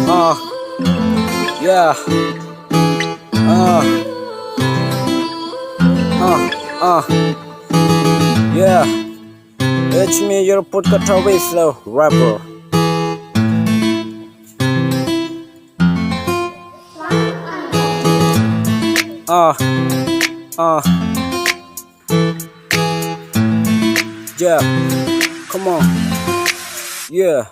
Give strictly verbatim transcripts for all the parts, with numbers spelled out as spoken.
Uh, yeah. Uh, uh, uh, yeah. It's me, your podcast always slow rapper. Uh, uh. Yeah, come on. Yeah.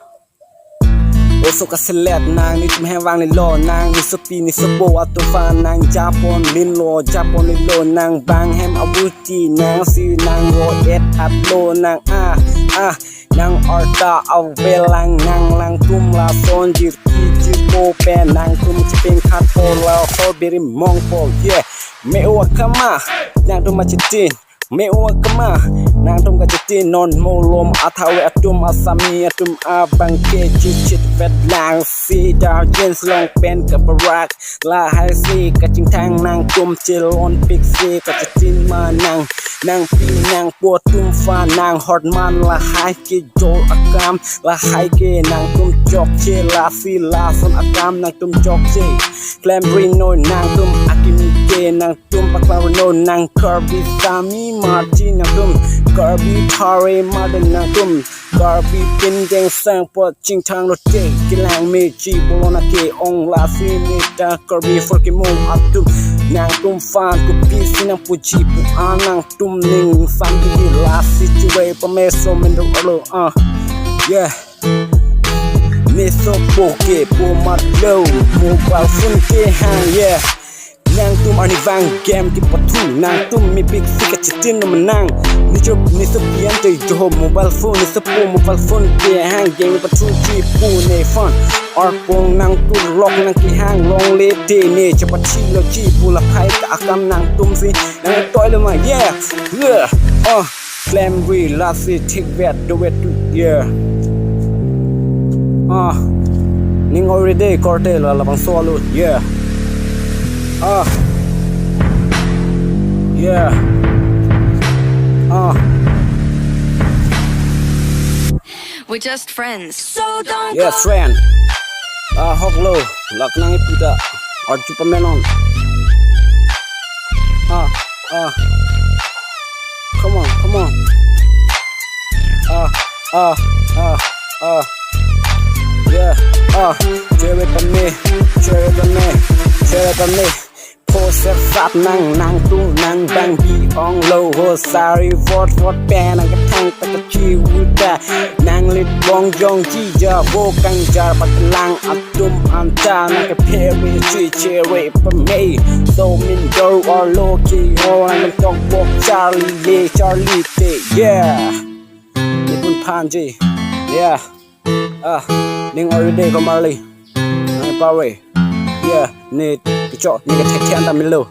Oso kaselet nang, netum hem vanglelo nang, nesopi nesopo atum aphan nang japon linlo, japon lelo nang, bang hem abuti nang, si nang ro-et atlo nang, ah, ah, nang arta avelang nang, nangtum lason jirki jirpo pen, nangtum chipeng khat po la hor beri mongpo, yeah, me-o akam ma, nangtum machitin. Me-o akam ma, nangtum kachitin non malom athave atum asami atum abang ke chichit vet lang si dar jeans long pant kaparak lahai si kachingthang nangtum chelon pik si kachitin ma nang nangpi nangpo atum aphan nang hotman lahai kejor akam lahai ke nangtum chokche lasi lason akam nangtum chokche klem ri noi nangtum akimi ke nang tum paklang reno nang Karbi sami mati nangtum Karbi thare mati nangtum Karbi pindeng sang pot chingthang lo te kelang meji bolona ke-ong lasi neta Karbi for kemo atum nangtum aphan kopi si nangpuji pu-an nangtum ning samdi lasi chibai pameso mendo alo, ah, yeah. Nesopo ke po matlo mobile phone kehang, yeah. Nangtum arnivang game kepathu nangtum mepik si kachitin nang menang. Neso nesopi ante joho mobile phone nesopo mobile phone kehang game kepathu chipu ne phone. Arpong nangtum lok nang kehang longle te ne chepachilo chipu laphai ta akam nangtum si nang toilo ma, yeah, yeah, uh. Klem ri lasi thik vet do vet tu, yeah. Ah, ning already korte la labangso alut, yeah. Ah, yeah. Ah. We're just friends. So don't, yes, go, friend. Ah, hok lo, lak nang iputa, arju pamenon. Ah, ah. Come on, come on. Ah, ah, ah, ah. Yeah, ah. Cherry for me, cherry for me, cherry for me. Poser sat nang nangtum nang bang bi-ong lo ho sari vot vot pen nang kethang ta kachi uta nang lit bong jong ji ja bo kang jar paklang atum anta nang kephere chi chere pame so min do arlo ke ho nang tok bok Charlie le Charlie te, yeah. Nepun phanji, yeah. Ah, ning already ko marli. Nang pawe. Yeah, ne kecho ne kethek thek anta milo.